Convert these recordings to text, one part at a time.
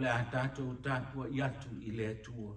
le a tatou tapuai atu i le Atua.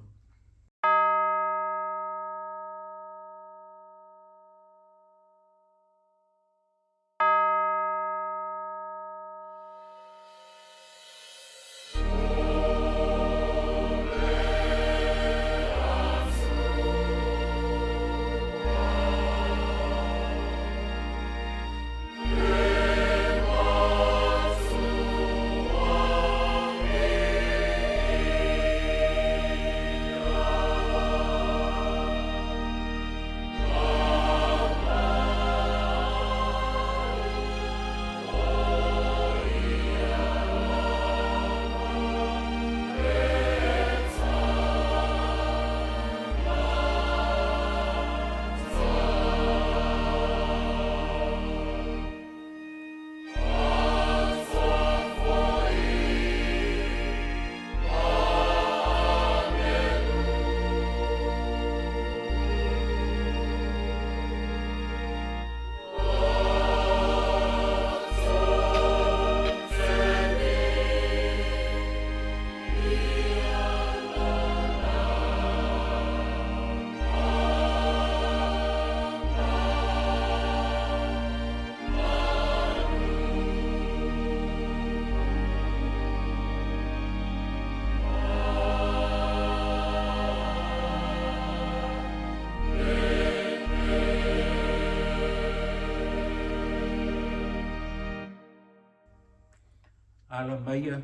Ala maia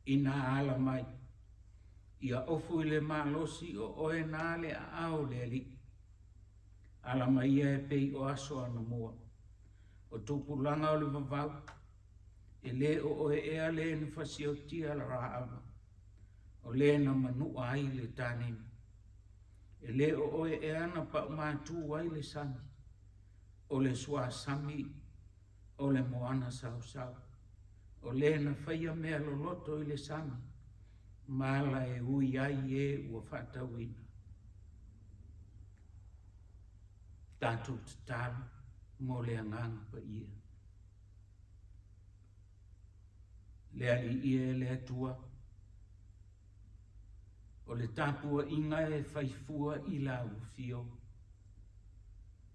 ina ala mai. Ia ofu i le malosi o oe na le aao o le Alii. Ala maia e pei o aso anamua. O tupulaga o le vavau, e lē o oe ea lē na fasiotia la Raava, o lē na manua ai le tanini. E lē o oe ea na paumātū ai le sami, o le suasami o le moana sausau, o lē na faia mea loloto i le sami, ma ala e ui ai e ua faatauina. Tatou tatalo mo le Agaga Paia. Le Alii e le Atua, o le tapuaiga e fai fua i lau afio,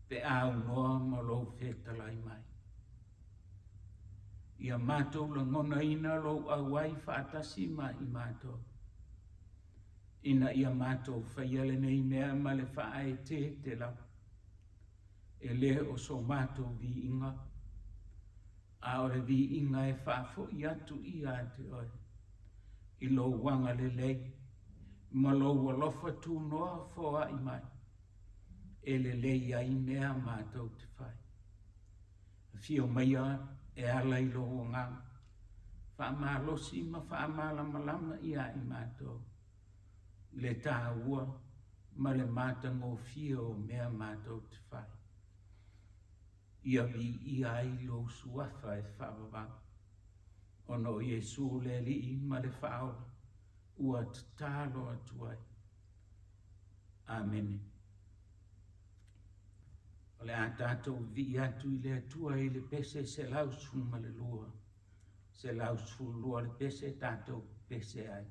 pe a aunoa ma lou fetalai mai. Ia matou lagonaina lou auai faatasi ma i matou, ina ia matou faia lenei mea ma le faaeteete lava, e le o so matou viiga, a o le viiga e faafoi atu ia te oe, i lou agalelei ma lou alofa tunoa foai mai, e lelei ai mea matou te fai. Afio maia e ala i lou agaga, faamalosi ma faamalamalama ia i matou le taua ma le matagofie o mea matou te fai. Ia viia ai lou suafa e faavavau, ona o Iesu le Alii ma le Faaola ua tatalo atu ai. Amene. O le a tatou vivii atu i le Atua i le pese 112, 112 le pese tatou pese ai.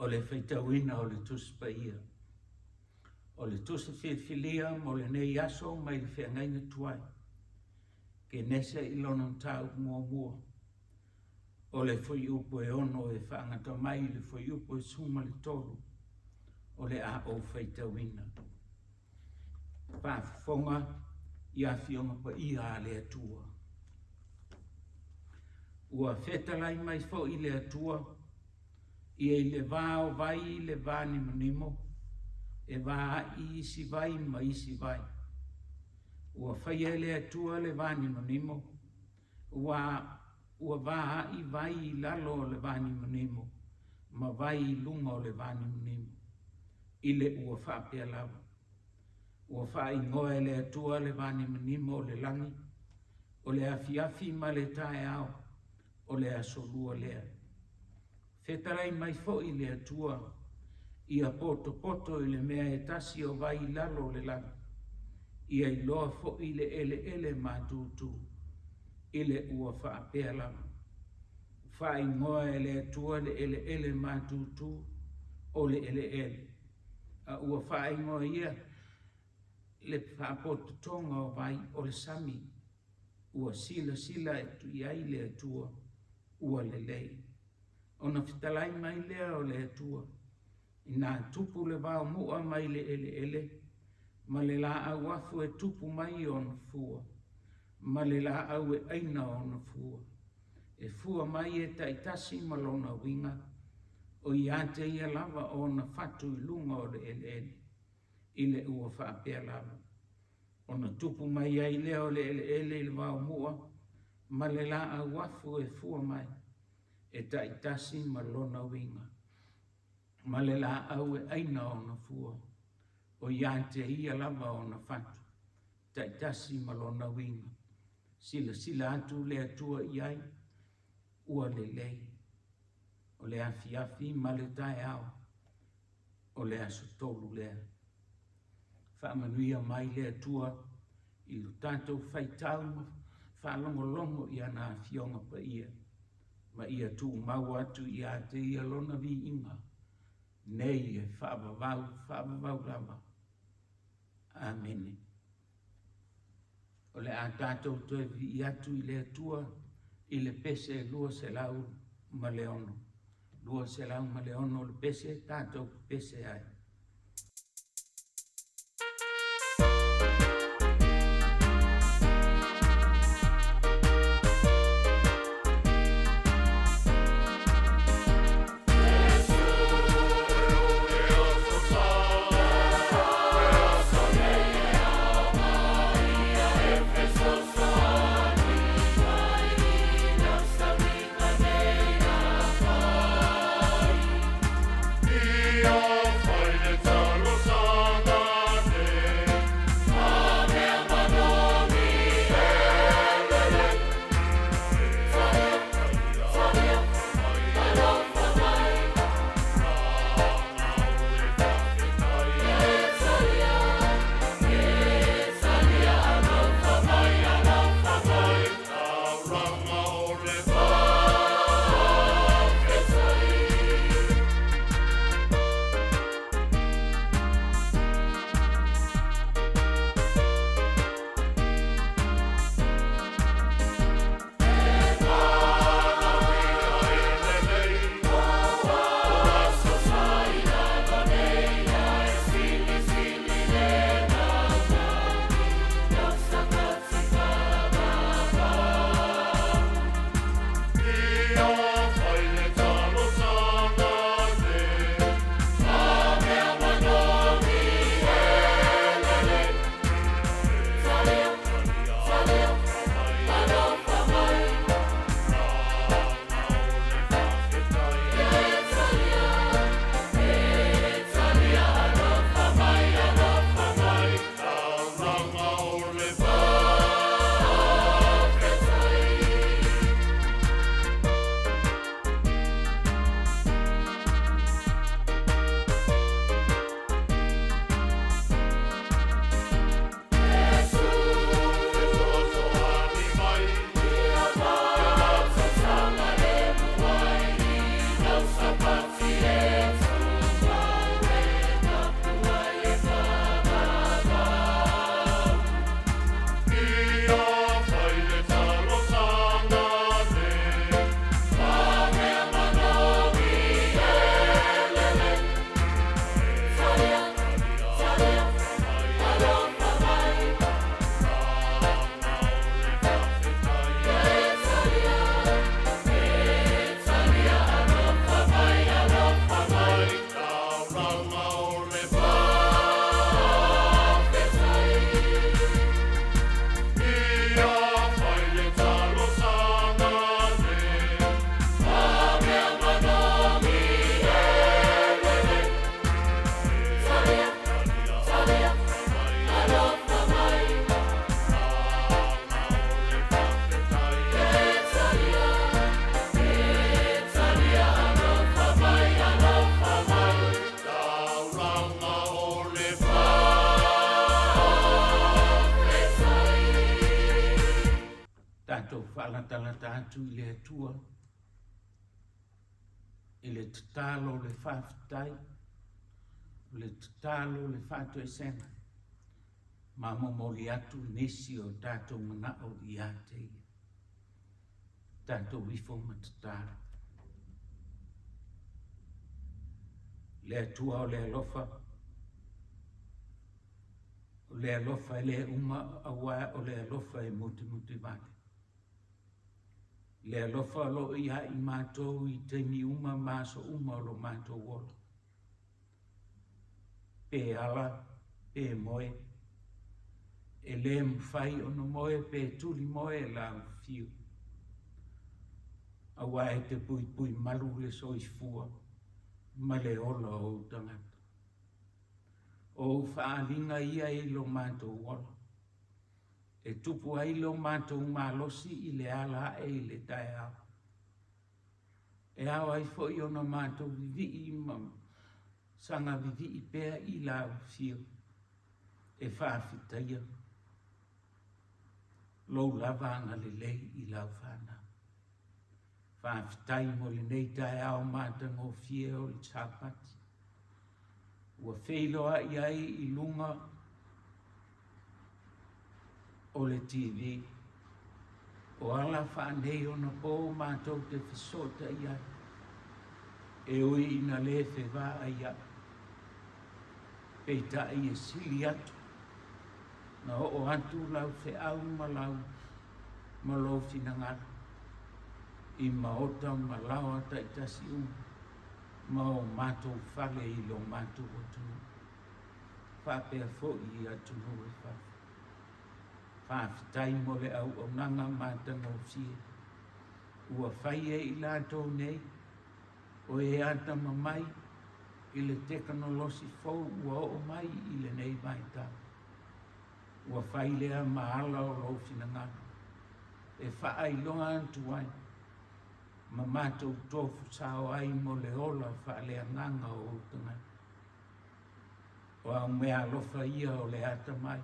O le faitauina o le Tusi Paia. O le Tusi Filifilia mo lenei aso mai le Feagaiga Tuai. Kenese i lona mataupu muamua. O le fuaiupu e 6 e faagata mai i le fuaiupu e 13 o le a ou faitauina. Faafofoga i Afioga Paia a le Atua. Ua fetalai mai foi le Atua ia i le va o vai i le va nimonimo, e va ai isi vai ma isi vai. Ua faia e le Atua le va nimonimo, ua va ai vai i lalo o le va nimonimo, ma vai i luga o le va nimonimo, i le ua faapea lava. Ua faaigoa e le Atua le va nimonimo o le lagi, o le afiafi ma le taeao, o le aso lua lea. Fetalai mai foi le Atua, ia potopoto i le mea e tasi o vai i lalo o le lagi, ia iloa foi le eleele matutu, i le ua faapea lava. Faaigoa e le Atua le eleele matutu o le eleele, a ua faaigoa ia le faapotopotoga o vai o le sami, ua silasila atu i ai le Atua, ua lelei. Ona fetalai mai lea o le Atua, ina tupu le vaomu'a mai le eleele, ma le laau afu e tupu mai ona fua, ma le laau e aina ona fua. E fua mai e taitasi ma lona uiga, o ia te ia lava ona fatu i luga o le eleele, i le ua faapea lava. Ona tupu mai ai lea o le eleele i le vaomu'a, ma le laau afu e fua mai, e taitasi ma lona uiga, ma le laau e aina ona fua, o ia te ia lava ona fatu, taitasi ma lona uiga. Silasila atu le Atua i ai, ua lelei. O le afiafi ma le taeao, o le aso tolu lea. Faamanuia mai le Atua i lo tatou faitau ma faalogologo i ana afioga paia, ma ia tuumau atu ia te ia lona viiga, nei e faavavau, faavavau lava. Amene. O le a tatou toe vivii atu i le Atua i le pese 206. 206 le pese tatou pese ai. Ia fai latalata atu i le Atua i le tatalo o le faafetai, o le tatalo o le faatoesega, ma momoli atu nisi o tatou manao ia te Ia. Tatou ifo ma tatalo. Le Atua o le alofa, o le alofa e le uma auā o le alofa e mutimutuvale. Le alofa o lo o ia i matou i taimi uma ma aso uma o lo matou ola. Pe ala, pe moe, e le mafai ona moe pe tuli moe lau fiu. Auā e te puipui malu le soifua ma le ola o ou tagata. O ou faaaliga ia i lo matou ola, e tupu ai lo matou malosi i le ala ae i le taeao. E ao ai foi ona matou vivii ma saga vivii pea i lau afio e faafetaia lou lava agalelei i lau fanau. Faafetai mo lenei taeao matagofie o le Sapati ua feiloai ai i luga o le TV. O ala faaneionapo matou te fesootai ai, e ui ina le fevaai ai, peitai e sili atu na oo atu lau feau ma lau ma lou finagalo i maota ma laoa taitasi uma ma o matou fale i lo matou atunuu, faapea foi i atunuu i fafo. Faafetai mo le auaunaga matagofie ua fai e i latou nei o e atamamai i le tekonolosi fou ua oo mai i lenei vaitau. Ua fai lea ma ala o lou finagalo e faailoa atu ai ma matou tofu sao ai mo le ola faaleagaga o ou tagata. O au meaalofa ia o le atamai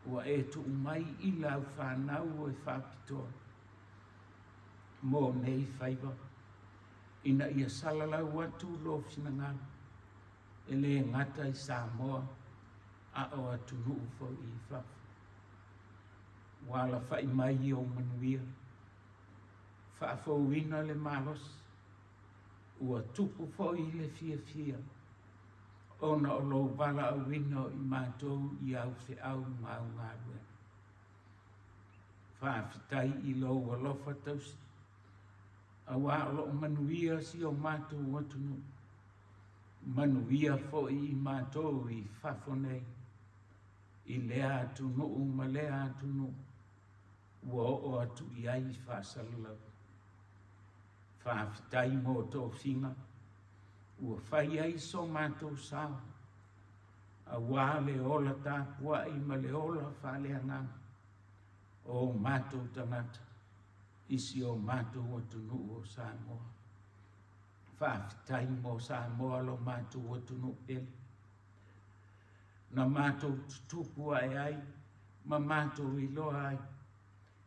ua e tuu mai i lau fanau e faapitoa mo nei faiva, ina ia salalau atu lou finagalo e le gata i Samoa a o atunuu foi i fafo. Ua alafai mai i ou manuia, faafouina le malosi, ua tupu foi le fiafia ona o lou valaauina o i matou i au feau ma au galuega. Faafetai i lou alofa tausi, auā o lo o manuia si o matou atunuu, manuia foi i matou i fafo nei, i lea atunuu ma lea atunuu ua oo atu i ai faasalalau. Faafetai mo tofiga ua fai ai so matou sao, auā le ola tapuai ma le ola faaleagaga o o matou tagata i si o matou atunuu o Samoa. Faafetai mo Samoa lo matou atunuu pele, na matou tutupu ae ai ma matou iloa ai,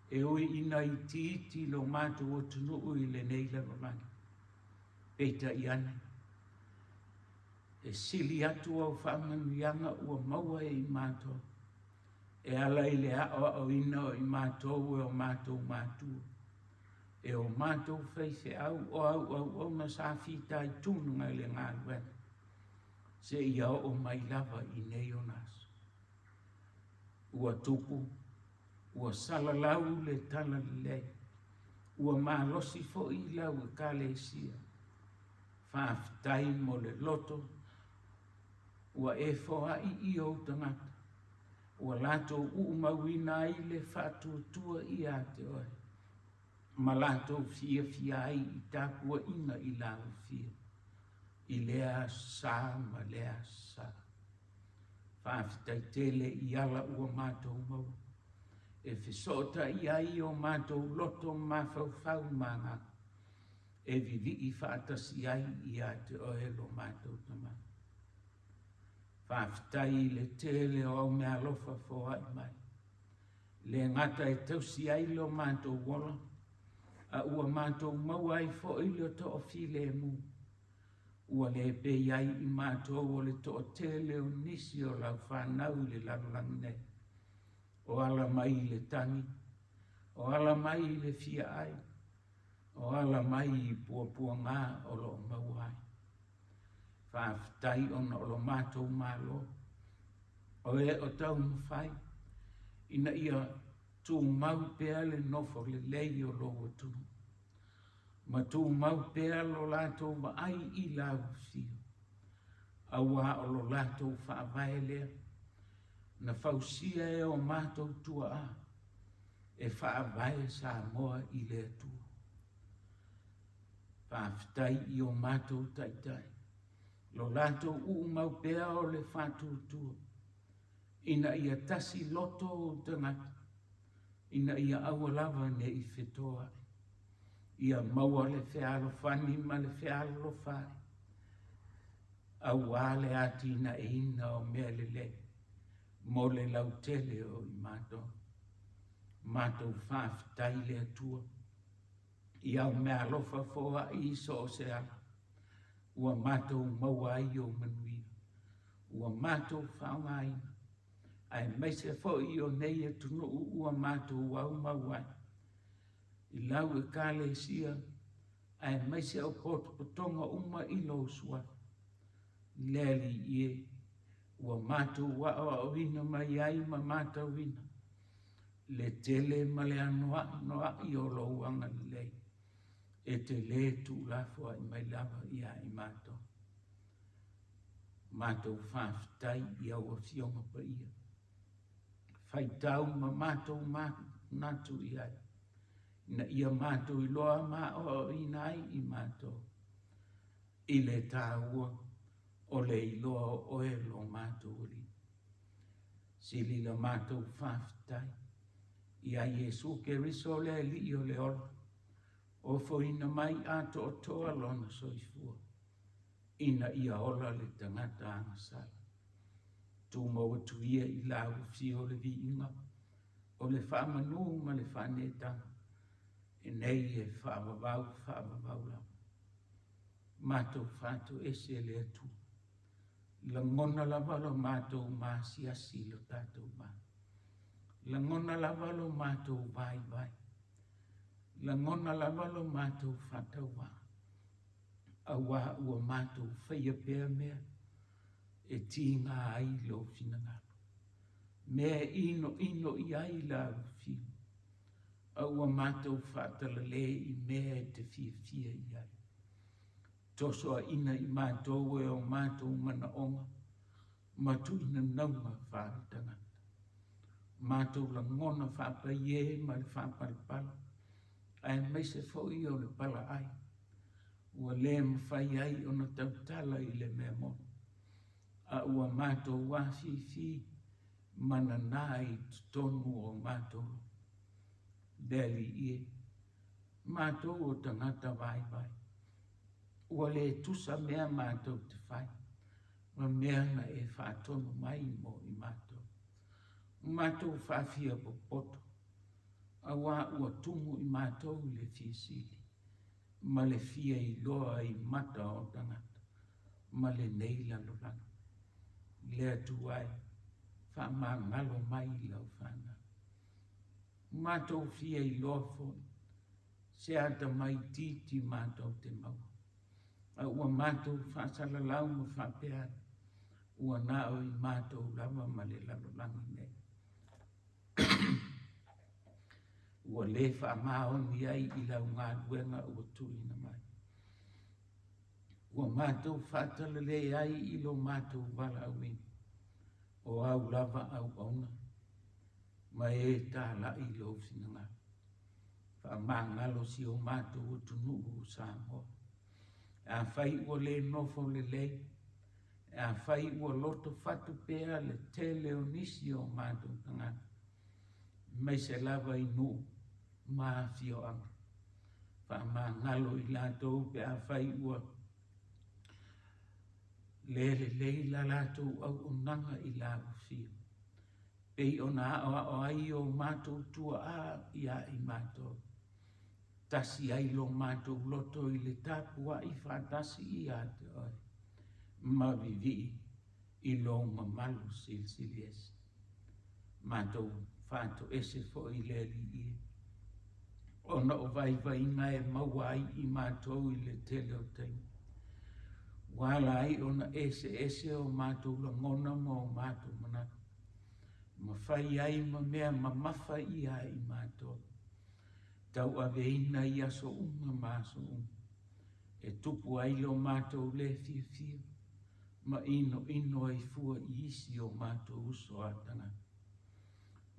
e ui ina itiiti lo matou atunuu i lenei lalolagi. Peitai ane, e sili atu au faamanuiaga ua maua e i matou, e ala i le aoaoina o i matou e o matou matua, e o matou faifeau o au auauna sa fitaituga i le galuega, seia oo mai lava i nei ona aso. Ua tupu, ua salalau le talalelei, ua malosi foi lau Ekalesia. Faafetai mo le loto ua e foai i ou tagata, ua latou uumauina ai le faatuatua ia te oe, ma latou fiafia ai i tapuaiga i lau afio, i lea aso sa ma lea aso sa. Faafetai tele i ala ua matou maua, e fesootai ai o matou loto mafaufau ma agaga, e vivii faatasi ai ia te oe lo matou Tama. Faafetai i le tele o au meaalofa foai mai. Le gata e tausi ai lo matou ola, a ua matou maua ai foi le toafilemu. Ua le pei ai i matou o le toatele o nisi o lau fanau i le lalolagi nei, o ala mai i le tagi, o ala mai i le fia ai, o ala mai i puapuagā o lo o maua ai. Faafetai ona o lo matou Malo, o e o taumafai ina ia tumau pea le nofo lelei o lou atunuu, ma tumau pea lo latou vaai i lau afio, auā o lo latou faavae lea na fausia e o matou tuaa e faavae Samoa i le Atua. Faafetai i o matou taitai, lo latou uu mau pea o le faatuatua, ina ia tasi loto ou tagata, ina ia aua lava ne i fetoai. Ia maua le fealofani ma le fealolofa ai, auā le atinaeina o mea lelei mo le lautele o i matou. Matou faafetai i le Atua i au meaalofa foai i so o se ala, ua matou maua ai ou manuia, ua matou faaaogaina, aemaise foi o nei atunuu ua matou aumau ai i lau Ekalesia, aemaise o potopotoga uma i lou Suafa. Le Alii e, ua matou aoaoina mai ai ma matauina le tele ma le anoanoai o lou agalelei e te lē tuulafoai mai lava iā i matou. Matou faafetai i au Afioga Paia, faitau ma matou manatu i ai, ina ia matou iloa ma aoaoina ai i matou i le taua o le iloa o oe lo matou Alii. Sili la matou faafetai iā Iesu Keriso le Alii o le ola, ofoina mai atoatoa lona soifua ina ia ola le tagata agasala. Tumau atu ia i lau afio o le viiga, o le faamanu ma le faaneetaga, e nei e faavavau faavavau lava. Matou faatoese le Atua. Lagona lava lo matou maasiasi i lo tatou va. Lagona lava lo matou vaivai. Lagona lava lo matou faatauvaa. Auā ua matou faia pea mea e tiga ai lou finagalo, mea e inoino i ai lau afio, a ua matou faatalale i mea e te fiafia i ai. Tosoaina i matou e o matou manaoga ma tuuinanauga faaletagata. Matou lagona faapaiē ma le faapalapala, aemaise foi o le palaai, ua le mafai ai ona tautala i le mea moni, a ua matou afifi ma nanā i totonu o matou loto. Le Alii e, matou o tagata vaivai, ua le tusa mea matou te fai ma mea na e faatonu mai mo i matou. Ua matou faafia popoto, auā ua tumu i matou le fia sili ma le fia iloa i mata o tagata ma lenei lalolagi. Le Atua e, faamagalo mai i lau fanau. Ua matou fia iloa foi se atamai itiiti matou te maua, a ua matou faasalalau ma faapea atu, ua na o i matou lava ma le lalolagi nei. Ua le faamaoni ai i lau galuega ua tuuina mai. Ua matou faatalale ai i lo matou valaauina, o au lava auauna, ma e talai lou finagalo. Faamagalo si o matou atunuu o Samoa. Afai ua le nofo lelei, afai ua loto fatu pea le tele o nisi o matou tagata, aemaise lava i nuu ma afioaga. Faamagalo i latou pe afai ua le lelei la latou auaunaga i lau afio. Pei ona aoao ai o matou tuaa iā i matou. Tasi ai lo matou loto i le tapuai faatasi ia te oe, ma vivii i lou mamalu silisili ese. Matou faatoese foi i le Alii e, ona o vaivaiga e maua ai i matou i le tele o taimi. Ua ala ai ona eseese o matou lagona ma o matou manatu, ma fai ai ma mea mamafa ia i matou, tauaveina i aso uma ma aso uma, e tupu ai lo matou lē fiafia ma inoino ai fua i isi o matou uso a tagata.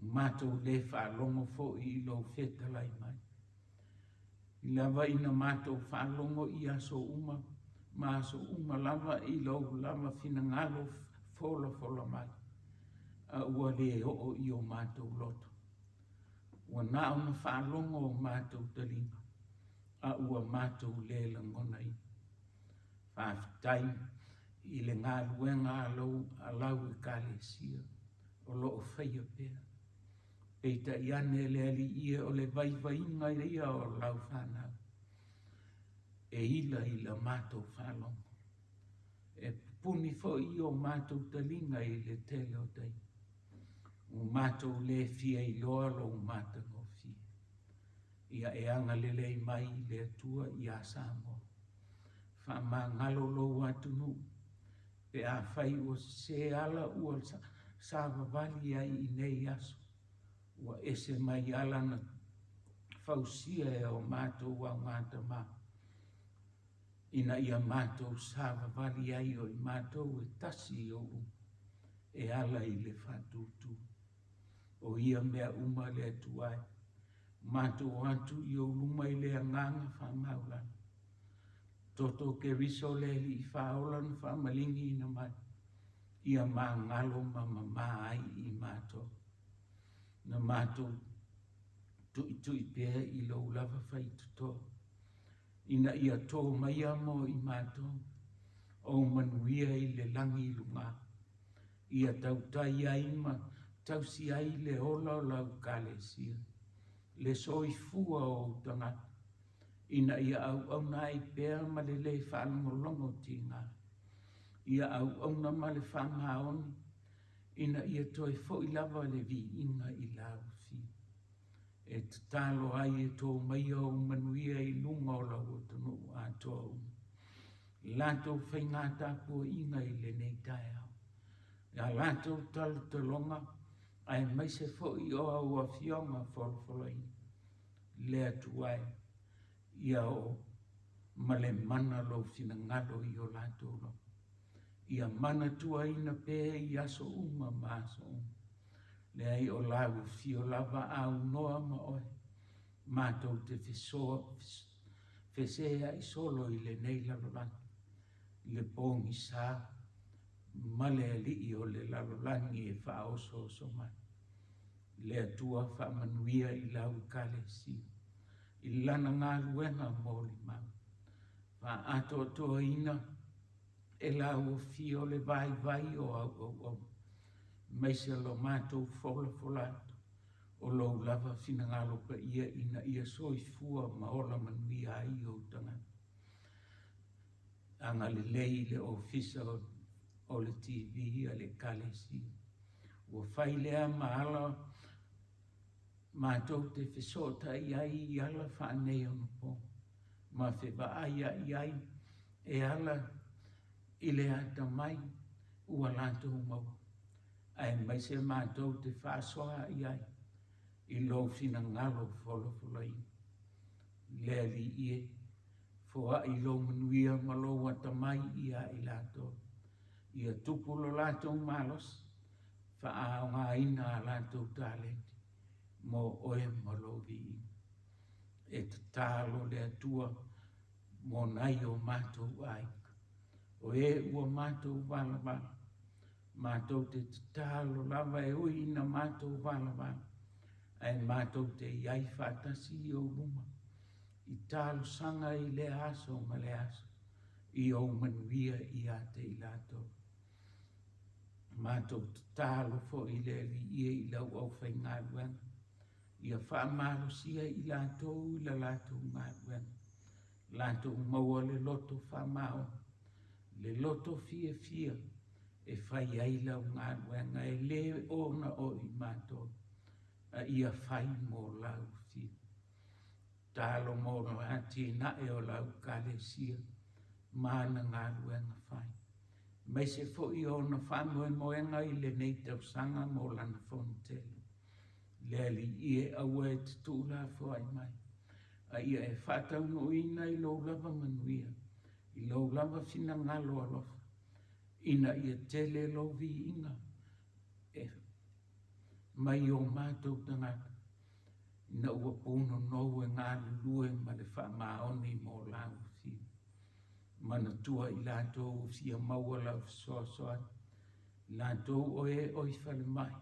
Matou lē faalogo foi i lou fetalai mai. I lava ina matou faalogo i aso uma ma aso uma lava i lou lava finagalo folafola mai, a ua lē oo i o matou loto. Ua na ona faalogo o matou taliga, a ua matou lē lagonaina. Faafetai i le galuega a lou a lau Ekalesia o lo o faia pea. Peitai ane le Alii e, o le vaivaiga ia o lau fanau e ila i la matou faalogo. E pupuni foi i o matou taliga i le tele o taimi. Ua matou lē fia iloa lou matagofie. Ia e agalelei mai le Atua iā Samoa. Faamagalo lou atunuu pe afai ua sese ala ua savavali ai i nei aso, ua ese mai ala na fausia e o matou augatama, ina ia matou savavali ai o i matou e tasi i ou luma, e ala i le faatutu. O ia mea uma le Atua e, matou o atu i ou luma i le agaga faamaulalo. Toto Keriso le Alii Faaola na faamaligiina mai, ia magalo ma mamā ai i matou. Na matou tuitui pea i lou lava faitotoa, ina ia tō maia mo i matou, ou manuia i le lagi i lugā, ia tautai ai ma tausi ai le ola o lau Ekalesia, le soifua o ou tagata, ina ia auauna ai pea ma le lē faalogologo tiga, ia auauna ma le faamaoni, ina ia toe foi lava le viiga i lau Afio. E tatalo ai e tō maia ou manuia i luga o lau atunuu atoa uma, latou faigā tapuaiga i lenei taeao, a latou talotaloga aemaise foi o au afioga folafolaina. Le Atua e, ia oo ma le mana lou finagalo i o latou loto. Ia manatuaina pea i aso uma ma aso uma. Leai o lau afio lava aunoa ma oe, matou te fesoa, feseai solo i lenei lalolagi, le pogisa ma le alii o le lalolagi e faaosooso mai. Le Atua faamanuia i lau Ekalesia i lana galuega molimau. Faaatoatoaina e lau afio le vaivai o au auauna, aemaise lo matou folafola atu o lou lava finagalo paia ina ia soifua ma ola manuia ai ou tagata. Agalelei i le Ofisa o le TV a le Ekalesia. Ua fai lea ma ala matou te fesootai ai i ala faaneionapo ma fevaaiai ai e ala i le atamai ua latou maua, aemaise matou te faasoa i ai i lou finagalo folafolaina. Le Alii e, foai lou manuia ma lou atamai iā i latou. Ia tupu lo latou malosi, faaaogaina a latou taleni mo oe ma lou viiga. E tatalo le Atua mo nai o matou aiga, o e ua matou valavala, matou te tatalo lava e ui ina matou valavala, ae matou te i ai faatasi i ou luma, i talosaga i lea aso ma lea aso, i ou manuia ia te i latou. Matou tatalo foi i le Alii e i lau aufaigaluega, ia faamalosia i latou i la latou galuega, latou maua le loto faamaoni, le loto fiafia e fai ai lau galuega, e le ona o i matou, a ia fai mo lau fiu. Tatalo mo le atinae o lau Ekalesia ma ana galuega fai, aemaise foi o ona faamoemoega i lenei tausaga mo lana fonotele. Le Alii e, aua e te tuulafoai mai, a ia e faataunuuina i lou lava manuia, i lou lava finagalo alofa, ina ia tele lou viiga e mai o matou tagata, ina ua punonou e galulue ma le faamaoni mo lau afio. Manatua i latou ua fia maua lau fesoasoani, i latou o e o i falemai,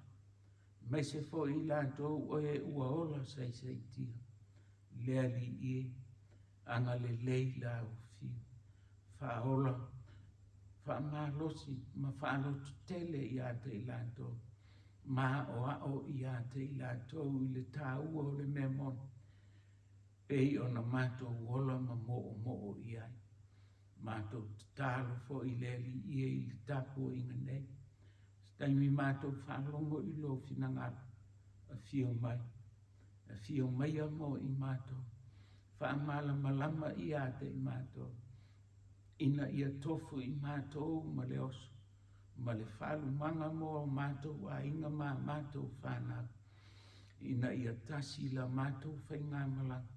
aemaise foi i latou o e ua ola saisaitia. Le Alii e, agalelei lau afio, faaola, faamalosi ma faalototele ia te i latou, ma aoao ia te i latou i le taua o le mea moni, pei ona matou ola ma moomoo i ai. Matou tatalo foi i le Alii e i le tapuaiga nei, se taimi matou faalogo i lou finagalo, afio mai, afio maia mo i matou, faamalamalama ia te i matou, ina ia tofu i matou ma le oso, ma le faalumaga mo o matou aiga ma a matou fanau, ina ia tasi la matou faigamalaga,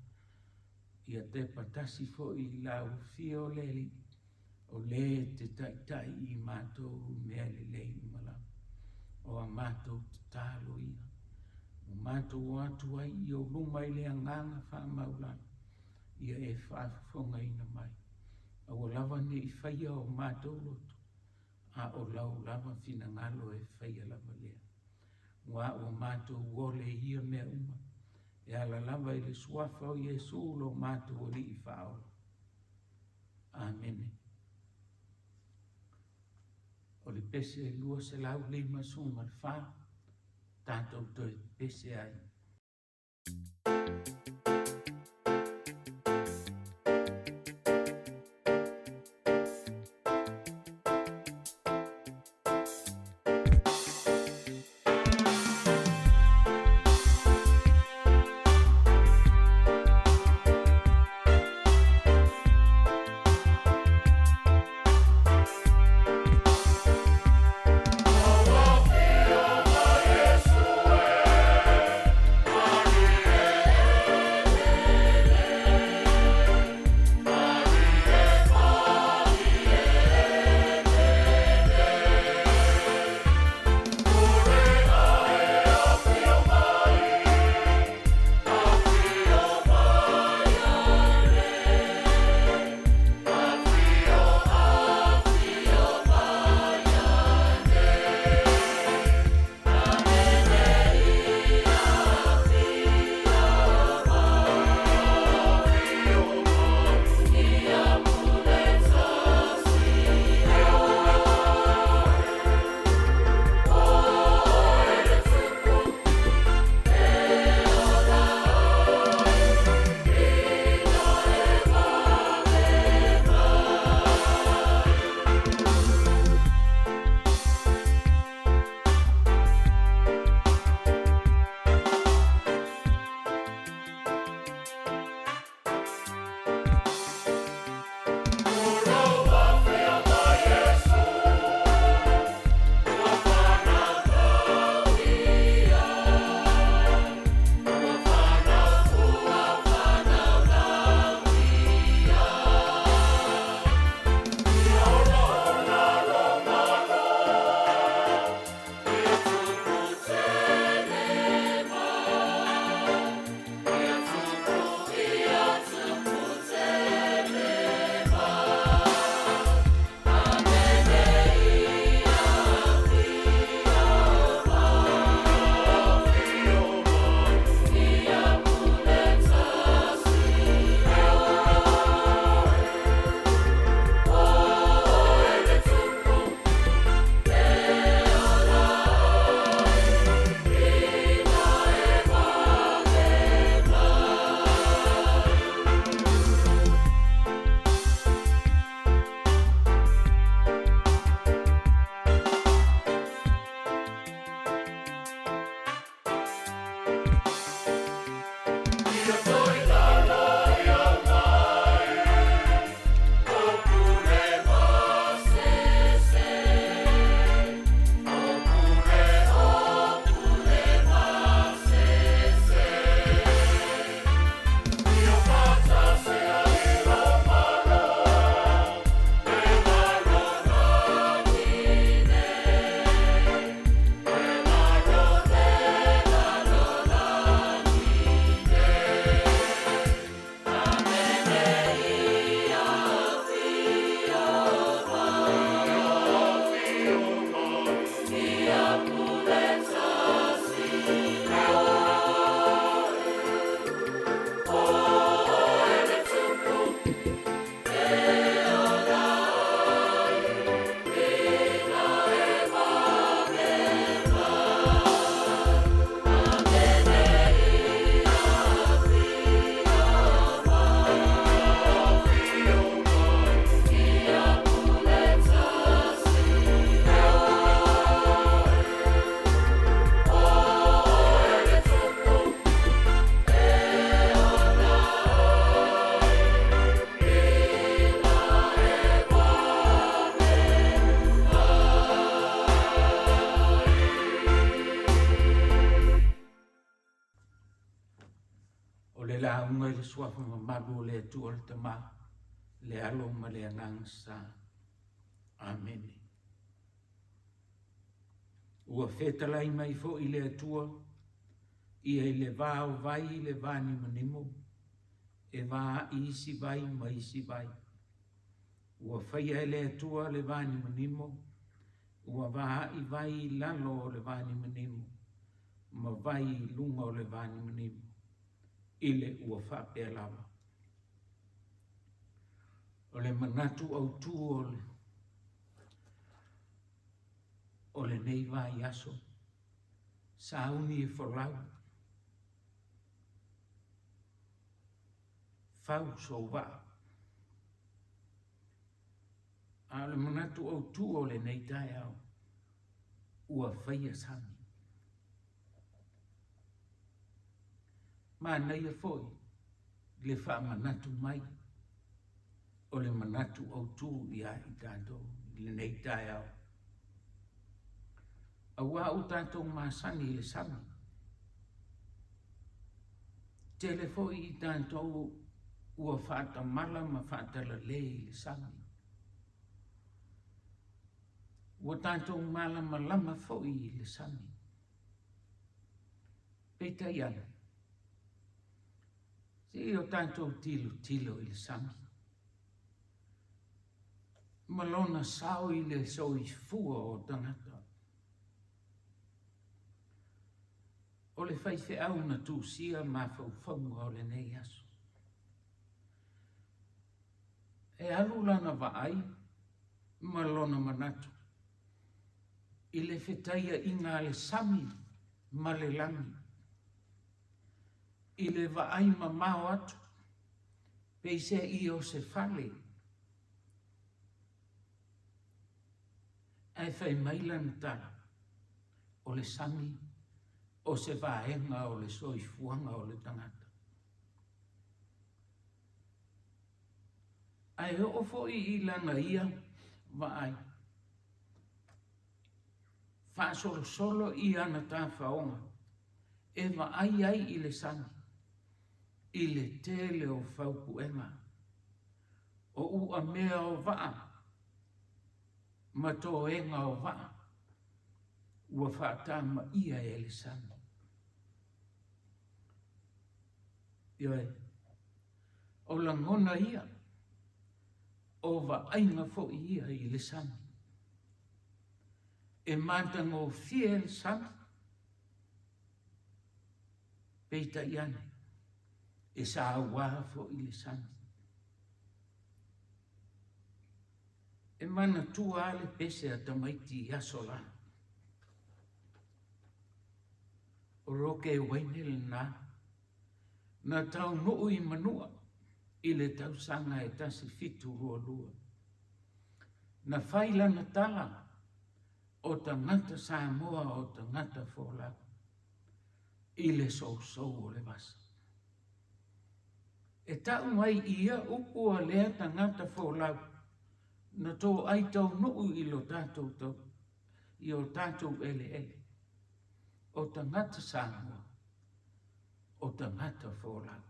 ia tepa tasi foi i lau afio o le Alii, o le e te taitai i matou i mea lelei uma lava. O a matou tatalo ia, ua matou o atu ai i ou luma i le agaga faamaualalo, ia e faafofogaina mai. Aua lava ne i faia o matou loto, a o lau lava finagalo e faia lava lea. Aua ua matou ole i ia mea uma, e ala lava i le suafa o Iesu lo matou Alii Faaola. Amene. O le pese 254, tatou toe pese ai. i le suafa mamalu o le Atua le Tama, le Alo ma le Agaga Sa. Amene. Ua fetalai mai foi le Atua ia i le va o vai i le va nimonimo, e va a'i isi vai ma isi vai. Ua faia e le Atua le va nimonimo, ua va a'i vai i lalo o le va nimonimo, ma vai i luga o le va nimonimo, i le ua faapea lava. O le manatu autū o le o lenei vaiaso, sauni e folau, fau sou vaa. A o le manatu autū o lenei taeao, ua faia sami. Manaia foi le faamanatu mai o le manatu autū iā i tatou i lenei taeao. Auā ua tatou masani i le sami. Tele foi i tatou ua faatamala ma faatalalē i le sami. Ua tatou malamalama foi i le sami. Peitai ane, se i o tatou tilotilo i le sami ma lona sao i le soifua o tagata. O le faifeau na tusia mafaufauga o lenei aso. E alu lana vaai ma lona manatu i le fetaiaiga a le sami ma le lagi, i le vaai mamao atu, peiseai o se fale, ae fai mai lana tala, o le sami o se vaega o le soifuaga o le tagata. Ae oo foi i lana ia vaai, faasolosolo i ana tafaoga e vaai ai i le sami, i le tele o faupuega, o uamea o vaa ma toega o vaa ua faatamaia e le sami. Ioe, o lagona ia, o vaaiga foi ia i le sami. E matagofie le sami, peitai ane, e sauā foi le sami. E manatua lava le pese a tamaiti i aso la. O Roke Uaine lena na taunuu i Manua i le tausaga e 1722. Na fai lana tala, o tagata Samoa o tagata folau i le sousou o le vasa. E tau mai i ia upu a lea tagata folau na toai taunuu i lo tatou tau, i o tatou eleele, o tagata Samoa, o tagata folau.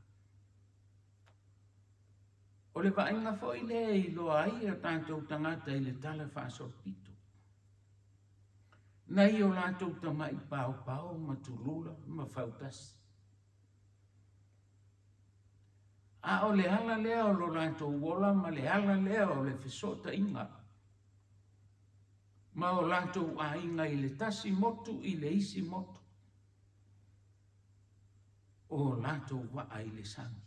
O le vaaiga foi lea e iloa ai o tatou tagata i le tala faasolopito, nai o latou tamai paopao ma tulula ma fautasi. A o le ala lea o lo latou ola ma le ala lea o le fesootaiga ma o latou aiga i le tasi motu i le isi motu, o latou vaa i le sami.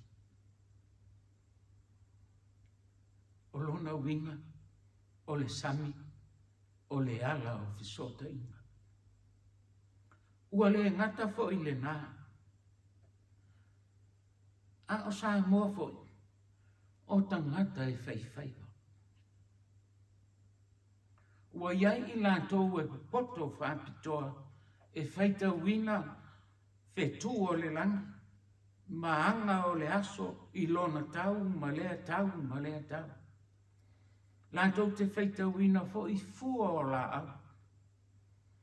O lona uiga, o le sami o le ala o fesootaiga. Ua le gata foi lena, a o Samoa foi, o tagata e faifaiva. Ua i ai i latou e popoto faapitoa e faitauina fetu o le lagi ma aga o le aso i lona tau ma lea tau ma lea tau. Latou te faitauina foi fua o laau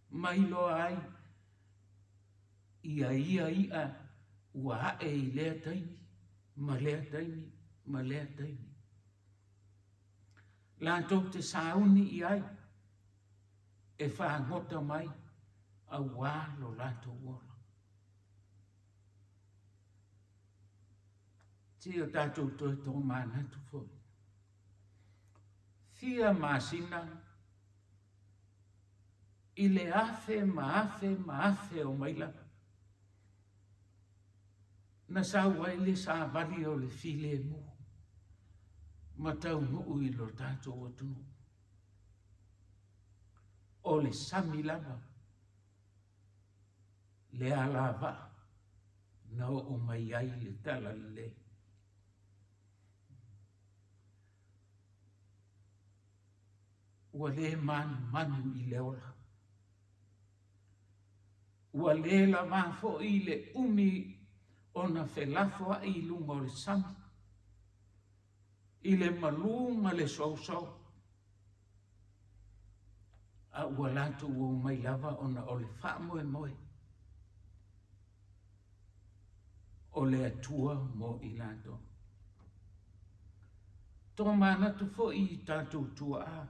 ma iloa ai ia ia i'a ua a'e i lea taimi. ma lea taimi ma lea taimi. Latou te sauni i ai e fagota mai auā lo latou ola. Se i o tatou toe tomanatu foi. Fia masina i le afe ma afe ma afe o maila na sau ai le savali o le filemu ma taunuu i lo tatou atunuu. O le sami lava le alavaa na oo mai ai le talalelei. Ua le manumanu i le ola. Ua le lavā foi le umi ona felafoai i luga o le sami, i le malū ma le sousou, a ua latou omai lava ona o le faamoemoe o le Atua mo i latou. Tomanatu foi i tatou tuaa,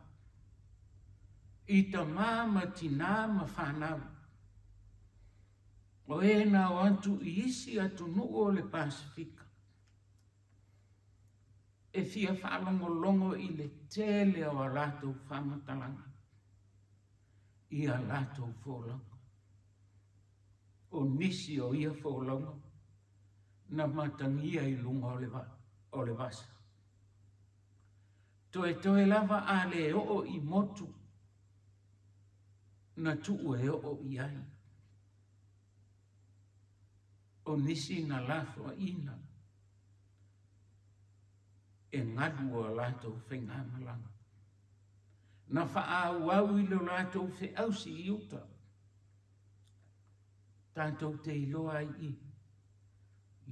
i tamā ma tinā ma fanau, o e na o atu i isi atunuu o le Pasefika, e fia faalogologo i le tele o a latou faamatalaga i a latou folauga. O nisi o ia folauga na matagia i luga o le vasa. Toetoe lava a le oo i motu na tuu e oo i ai. O nisi na lafoaiina e galu o a latou faigamalaga. Na faaauau i lo latou feausi i uta. Tatou te iloa ai i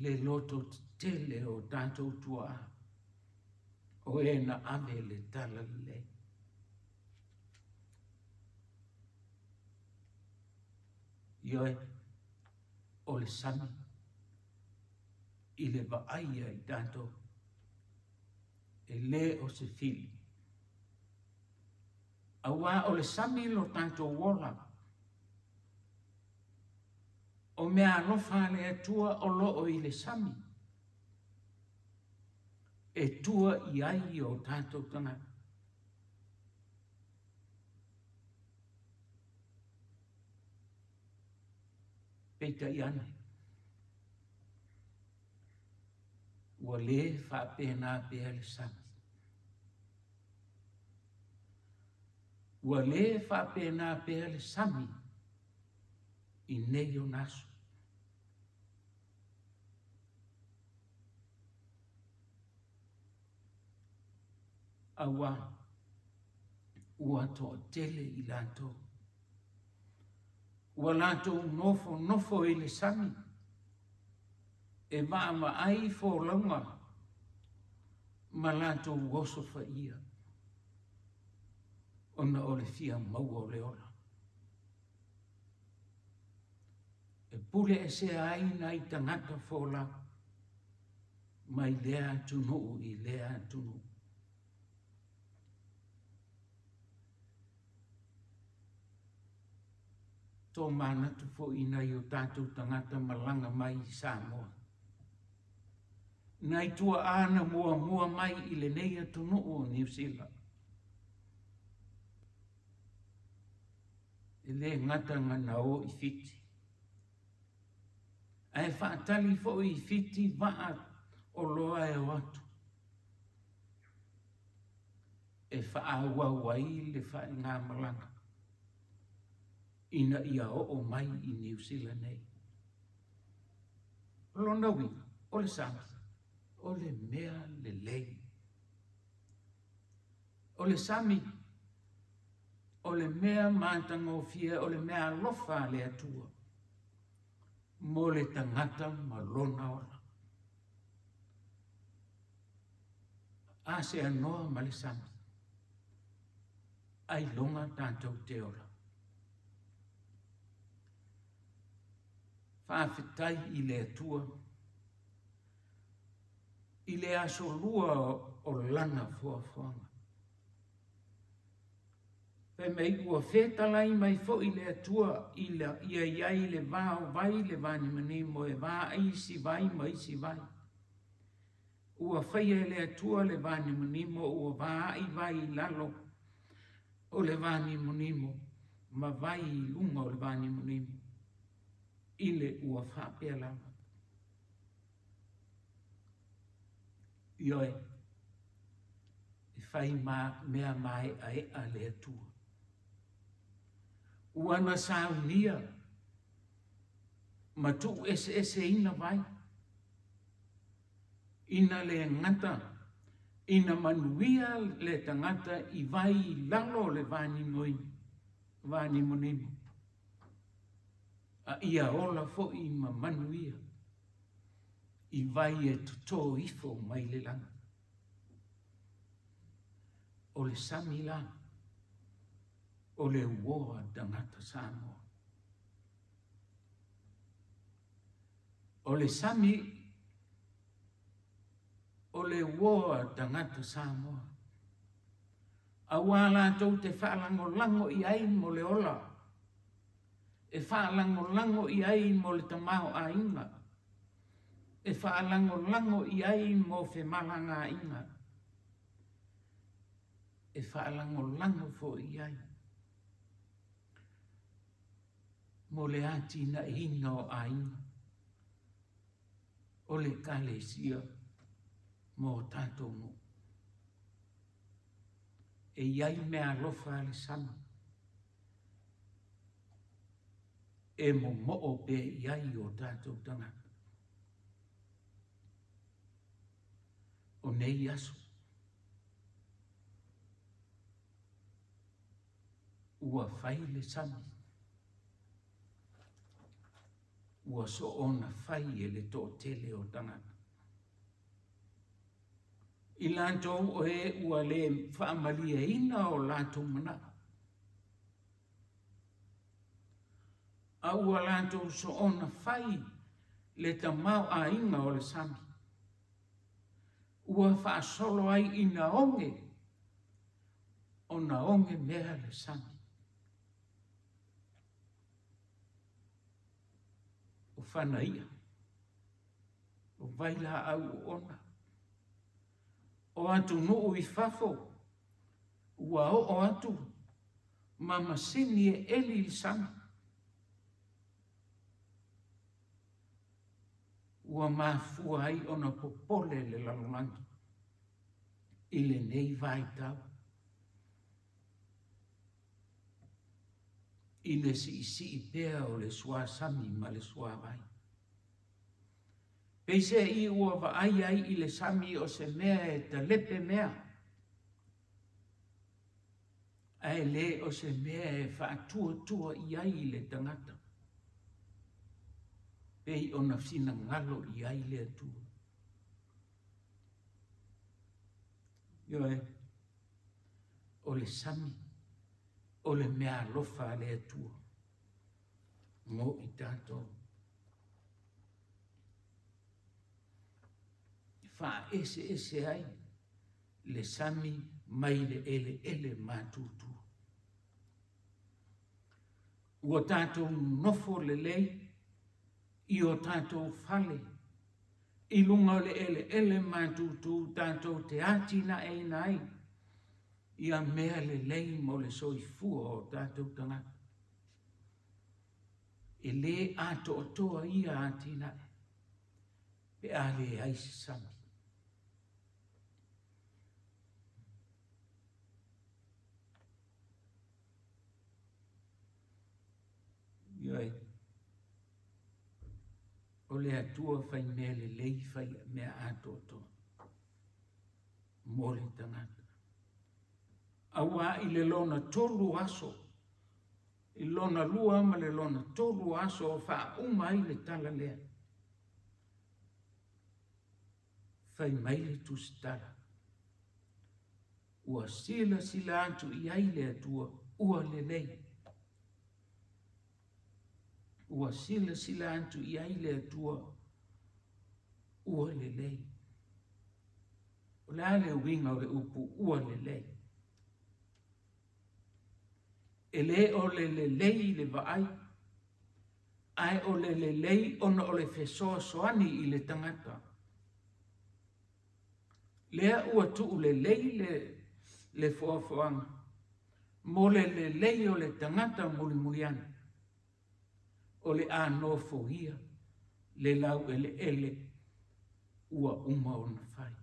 le loto tetele o tatou tuaa o e na ave le talalelei. Ioe, o le sami i le vaai ia i tatou, e le o se fili. Auā o le sami lo tatou ola, o meaalofa a le Atua o lo o i le sami, e tua i ai o tatou tagata. Peitai ane, ua le faapena pea le sami. Ua le faapena pea le sami i nei ona aso. Auā, ua toatele i latou. Ua latou nofonofo i le sami e vaavaai folauga ma latou osofaia ona o le fia maua o le ola. E pule esea ai nai tagata folau mai lea atunuu i lea atunuu. Tomanatu foi i nai o tatou tagata malaga mai i Samoa. Nai tuaa na muamua mai i lenei atunuu o Niu Sila. E le gata na o i Fiti, ae faatali foi i Fiti vaa oloa e o atu e faaauau ai le faigamalaga ina ia oo mai i Niu Sila nei. O lona uiga, o le sami, o le mea lelei. O le sami, o le mea matagofie, o le mea alofa a le Atua mo le tagata ma lona ola. A seanoa ma le sami, ailoga tatou te ola. Faafetai i le Atua. I le asolua o lana foafoaga. Fai mai, ua fetalai mai foi le Atua ina ia i ai le va o vai le vanimonimo e va ai isi vai ma isi vai. Ua faia e le Atua le vanimonimo ua va ai vai i lalo o le vanimonimo ma vai i luga o le vanimonimo, i le ua faapea lava. Ioe, e fai mea mae'ae'a le Atua. Ua na saunia ma tuueseeseina vai, ina le gata ina manuia le tagata i vai i lalo o le vanimonimo, a ia ola foi ma manuia i vai e totō ifo mai le lagi. O le sami la, o le uoa tagata Samoa. O le sami o le uoa tagata Samoa. Aua latou te faalagolago i ai mo le ola, e faalagolago i ai mo le tamaoaiga, e faalagolago i ai mo femalagaaiga, e faalagolago foi i ai mo le atinaeina o aiga, o le Ekalesia ma o tatou nuu. E i ai meaalofa a le sami e momoo pea i ai o tatou tagata. O nei aso, ua fai le sami, ua soona fai e le toatele o tagata. I latou o e ua le faamalieina o latou manao, a ua latou soona fai le tamaoaiga o le sami, ua faasolo ai ina oge ona oge mea le sami. O fanaia, o vailaau oona, o atunuu i fafo ua oo atu ma masini e eli i le sami. Ua mafua ai ona popole le lalolagi i lenei vaitau i le siisii pea o le suasami ma le suavai. Peiseai ua vaai ai i le sami o se mea e talepe mea, ae le o se mea e faatuatua i ai le tagata, pei ona finagalo i ai le Atua. Ioe, o le sami o le meaalofa a le Atua mo i tatou. E faaeseese ai le sami mai le eleele matutu. Ua tatou nofo lelei i o tatou fale i luga o le eleele matutu tatou te atinaeina ai ia mea lelei mo le soifua o tatou tagata. E lē atoatoa ia atinae pe a leai se sami. Ioe, o le Atua fai mea lelei, fai mea atoatoa mo le tagata. Auā i le lona tolu aso, i lona lua ma le lona tolu aso o faauma ai le tala lea. Fai mai le tusitala, ua silasila atu i ai le Atua, ua lelei. Ua silasila atu i ai le Atua, ua lelei. O le a le uiga o le upu ua lelei? E le o le lelei i le vaai, ae o le lelei ona o le fesoasoani i le tagata. Lea ua tuu lelei le, le foafoaga mo le lelei o le tagata mulimuli ane. O le a nofoia le laueleele ua uma ona fai.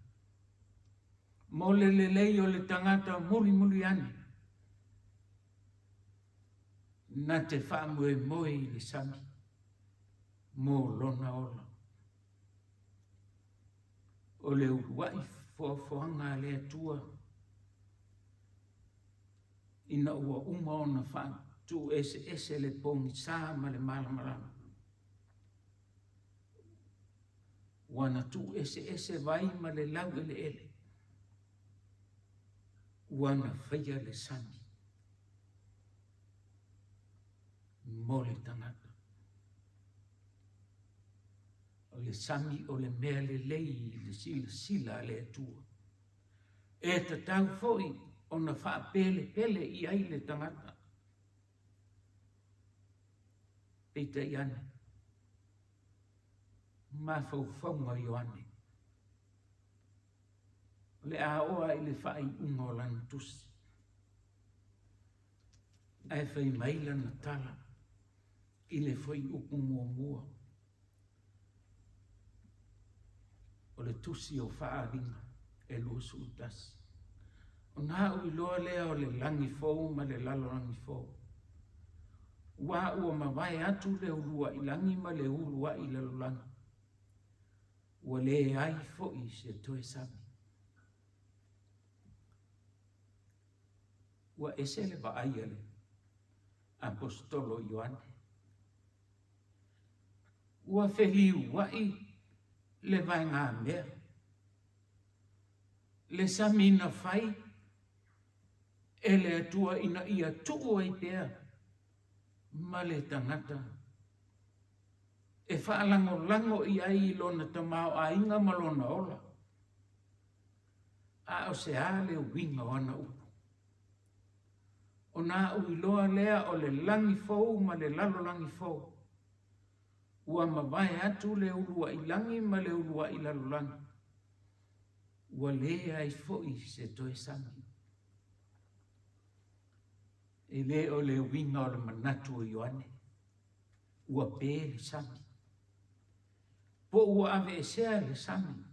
Mo le lelei o le tagata mulimuli ane, na te faamoemoe i le sami mo lona ola. O le uluai foafoaga a le Atua ina ua uma ona faatuueseese le pogisa ma le malamalama. Ua na tuueseese vai ma le laueleele, ua na faia le sami mo le tagata. O le sami o le mea lelei i le silasila a le Atua. E tatau foi ona faapelepele i ai le tagata. Peitai ane, mafaufauga o Ioane, o le a oo lava i le faaiuga o lana tusi, ae fai mai lana tala i le fuaiupu muamua o le tusi o Faaaliga e 21. Ona au iloa lea o le lagi fou ma le lalolagi fou. Aua ua mavae atu le uluai lagi ma le uluai lalolagi, ua leai foi se toe sami. Ua ese le vaai a le Aposetolo Ioane. Ua feliuai le vaegamea, le sami na fai e le Atua ina ia tuu ai pea ma le tagata e faalagolago i ai i lona tamaoaiga ma lona ola. A o se a le uiga o ana upu? Ona au iloa lea o le lagi fou ma le lalolagi fou, ua mavae atu le uluai lagi ma le uluai lalolagi, ua leai foi se toe sami. E le o le uiga o le manatu o Ioane, ua pe le sami, po ua aveesea le sami.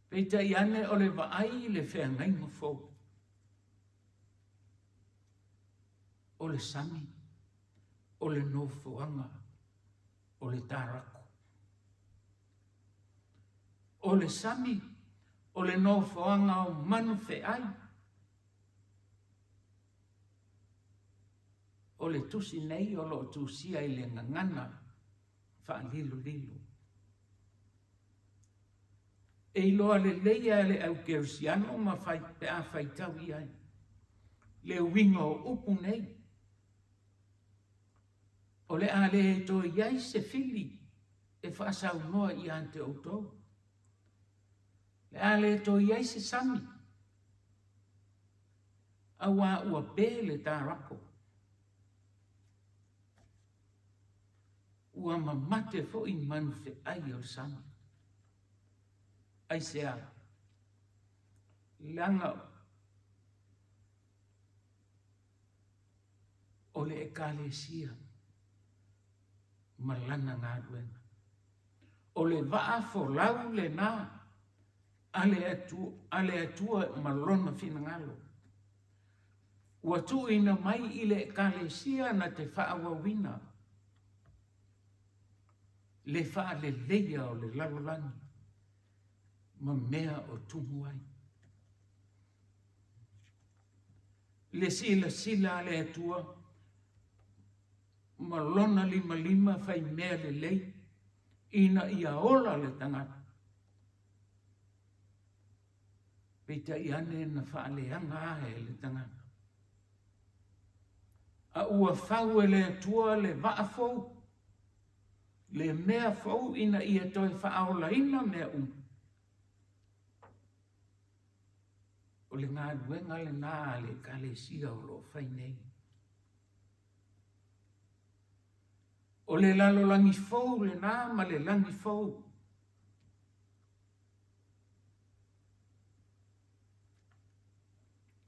Peitai ane o le vaai i le feagaiga fou, o le sami, o le nofoaga, o le tarako. O le sami, o le nofoaga o manu feai. O le tusi nei o lo o tusia i le gagana faalilolilo. E iloa lelei e le au kerisiano ma fai, pe a faitau i ai le uiga o upu nei. O le a le toe i ai se fili e faasaunoa ia te outou. Le a le toe i ai se sami, auā ua pe le tarako. Ua mamate foi manu feai o le sami. Aisea? Leaga o le Ekalesia ma lana galuega. O le vaa folau lena a le Atua, a le Atua ma lona finagalo. Ua tuuina mai i le Ekalesia na te faaauauina le faaleleia o le lalolagi ma mea o tumu ai. Le silasila a le Atua ma lona limalima fai mea lelei ina ia ola le tagata. Peitai ane na faaleaga ae le tagata. A ua fau e le Atua le vaa fou, le mea fou ina ia toe faaolaina mea uma. O le galuega lena a le Ekalesia o lo o fai nei. O le lalolagi fou lena ma le lagi fou.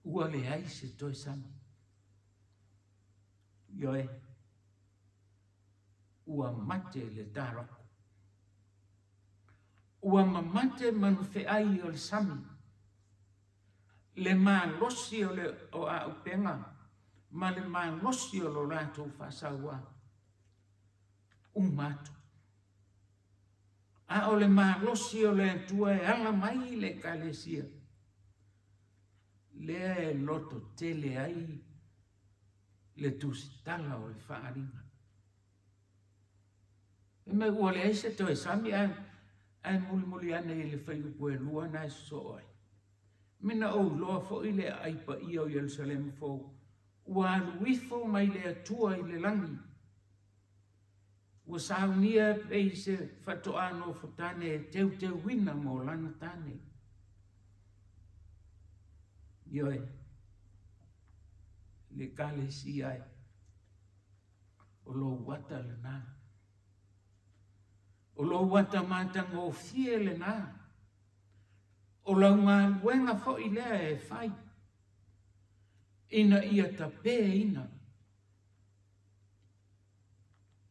Ua leai se toe sami. Ioe, ua mate le tarako. Ua mamate manufeai o le sami, le malosi o le o aaupega ma le malosi o lo latou faasaua, uma atu. A o le malosi o le Atua e ala mai i le Ekalesia, lea e lototele ai le tusitala o le faaaliga. Fai mai ua leai se toe sami ae, ae mulimuli ane i le fuaiupu e lua na e sosoo ai. Me na ou iloa foi le aai paia o Ierusalema fou, ua alu ifo mai le Atua i le lagi. Ua saunia e pei se faatoa nofotane e teuteuina mo lana tane. Ioe, le Ekalesia e. O lou ata lena. O lou ata matagofie lena. O lau galuega foi lea e fai ina ia tapeina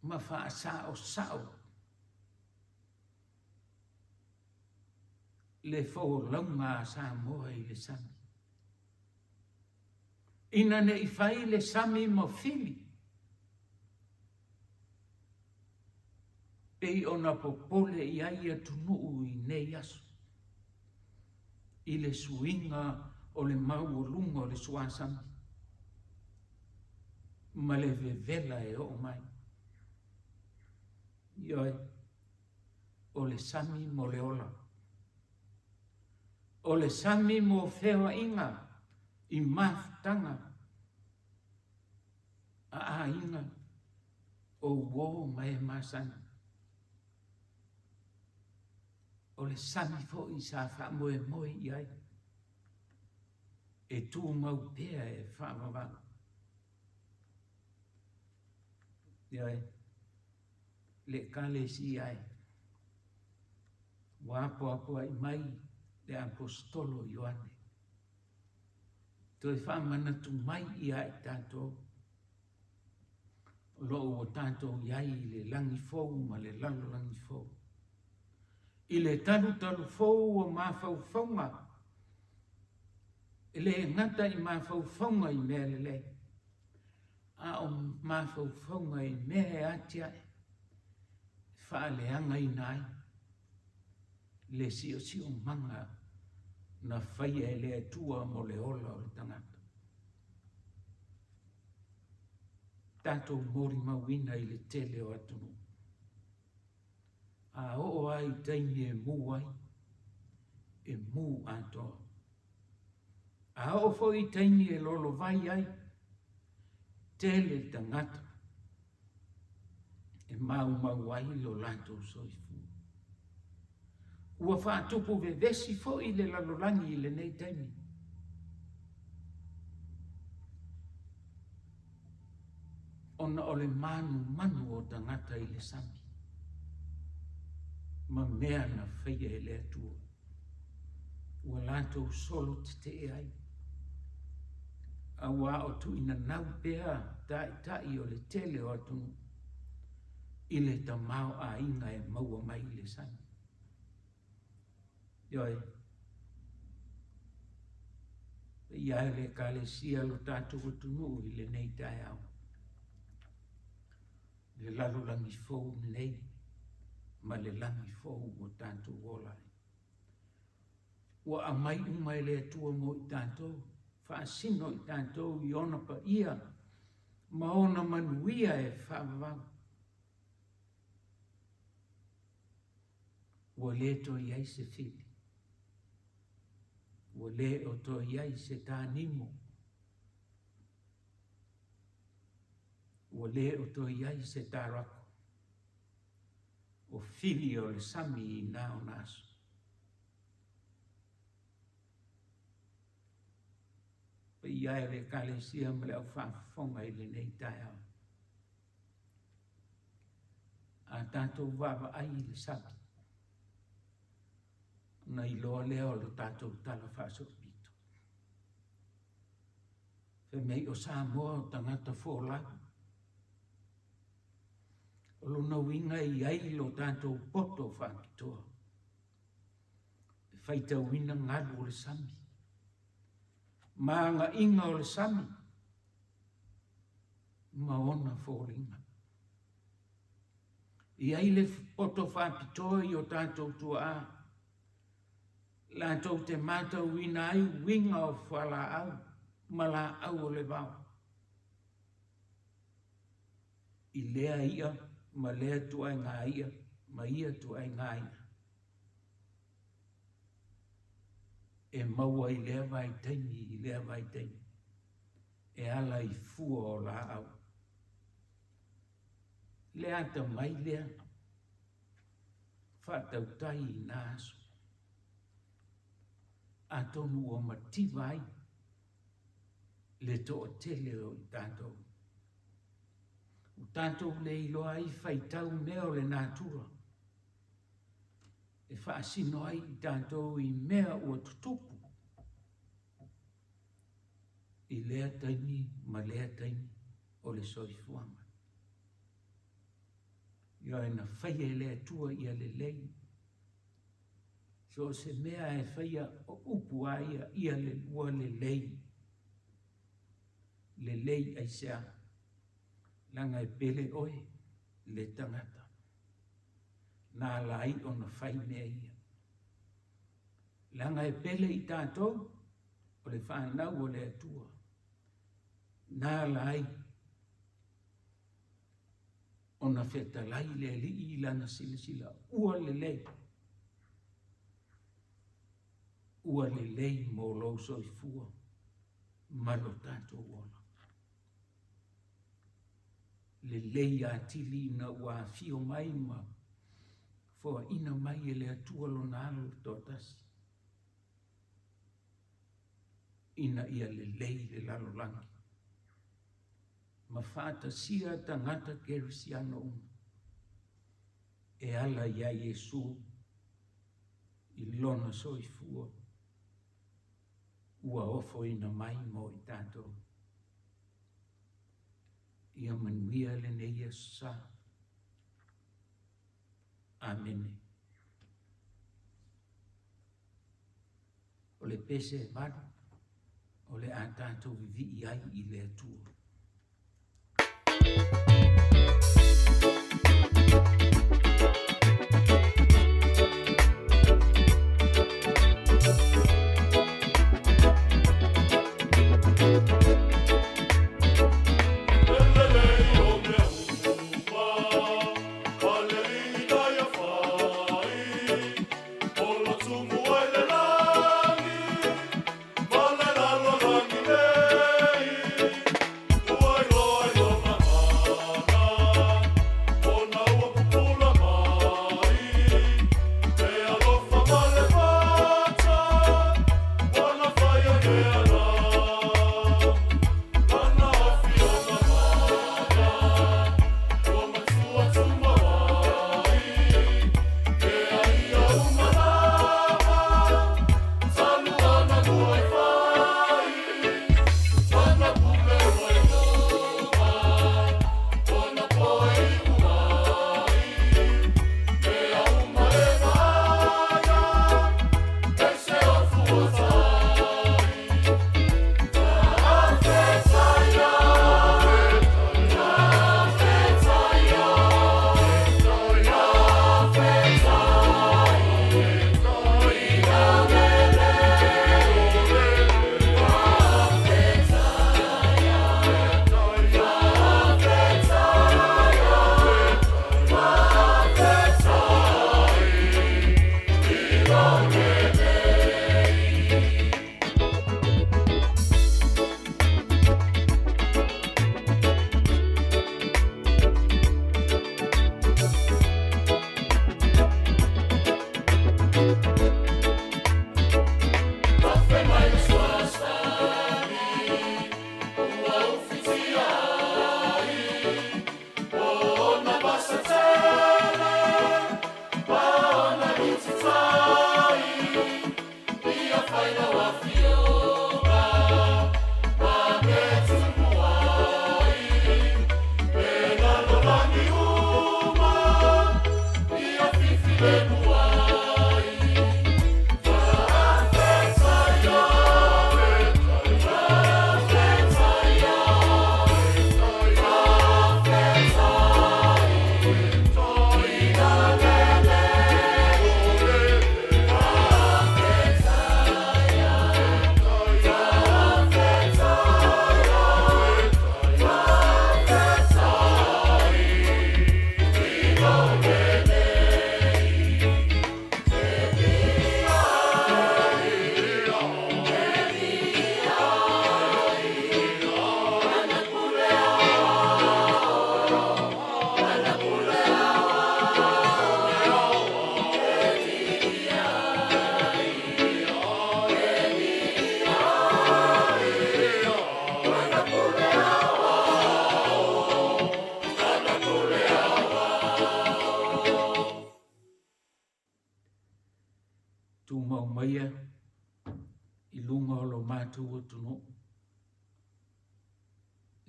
ma faasaosao le folauga a Samoa i le sami. Ina ne i fai le sami ma fili, pei ona popole i ai atunuu i nei aso, i le suiga o le maualuga o le suasami ma le vevela e oo mai. Ioe, o le sami mo le ola. O le sami mo feoaiga i mafutaga a aiga o uō ma e masani. O le sami foi sa faamoemoe i ai e tumau pea e faavavau. Ioe, le Ekalesia e. Ua apoapoai mai le Aposetolo Ioane, toe faamanatu mai ia i tatou, o lo o ua tatou i ai i le lagi fou ma le lalolagi fou, i le talutalu fou o mafaufauga, e le gata i mafaufauga i mea lelei, a o mafaufauga i mea e atiae, e faaleagaina ai le siosiomaga na faia e le Atua mo le ola o le tagata. Tatou molimauina i le tele o atunuu. A oo lava i taimi e mu ai, e mu atoa. A oo foi i taimi e lolovai ai, tele tagata e maumau ai lo latou soifua. Ua faatupu vevesi foi le lalolagi i lenei taimi. Ona o le manumanu o tagata i le sami ma mea na faia e le Atua. Ua latou solo tetee ai, auā o tuuinanau pea taitai o le tele o atunuu i le tamaoaiga e maua mai i le sami. Ioe, paia e le Ekalesia lo tatou atunuu i lenei taeao, le lalolagi fou lenei ma le lagi fou ua tatou ola ai. Ua aumai uma e le Atua mo i tatou, faasino i tatou i ona paia ma ona manuia e faavavau. Ua le toe i ai se fili, ua le o toe i ai se tānimo, ua le o toe i ai se tārako, o fili o le sami i na ona aso. Paia e o le Ekalesia ma le au faafofoga i lenei taeao. A tatou vaavaai i le sami, ona iloa lea o le tatou tala faasolopito. Fai mai o Samoa o tagata folau. O lona uiga e i ai lo tatou poto faapitoa e faitauina galu o le sami, ma agaiga o le sami ma ona foliga. E i ai le poto faapitoa i o tatou tuaa, latou te matauina ai uiga o fualaau ma laau o le vao. I lea i'a ma lea tuaiga i'a ma ia tuaiga i'a e maua i lea vaitaimi i lea vaitaimi e ala i fua o laau. Le atamai lea faatautai i na aso, atonu ua mativa ai le toatele o i tatou. Ua tatou le iloa ai faitau mea o le natura e faasino ai i tatou i mea ua tutupu i lea taimi ma lea taimi o le soifuaga. Ioe, na faia e le Atua ia lelei. So o se mea e faia o upu a ia, ia le, ua lelei. Lelei aisea? Leaga e pele oe le tagata. Na ala ai ona fai mea ia. Leaga e pele i tatou o le fanau o le Atua. Na ala ai ona fetalai le Alii i lana silasila, ua lelei, ua lelei mo lou soifua ma lo tatou ola. Lelei atili ina ua afio mai ma foaina mai e le Atua lona Alo toatasi, ina ia lelei le lalolagi ma faatasia tagata kerisiano uma e ala iā Iesu i lona soifua ua ofoina mai mo i tatou. Ia manuia lenei aso sa. Amene. O le pese e valu, o le a tatou vivii ai i le Atua.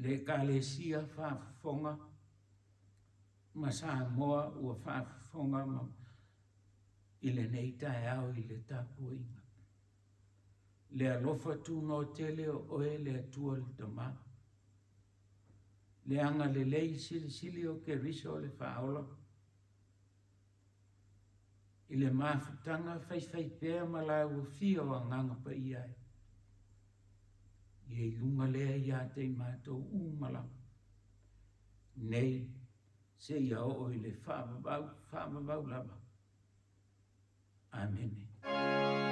Le Ekalesia faafofoga ma Samoa ua faafofoga ma i lenei taeao i le tapuaiga. Le alofa tunoa tele o oe le Atua le Tama. Le agalelei silisili o Keriso le Faaola. I le mafutaga faifaipea ma lauofia o Agaga Paia e. Ia i luga lea ia te i matou uma lava, nei seia oo i le faavavau, faavavau lava. Amene.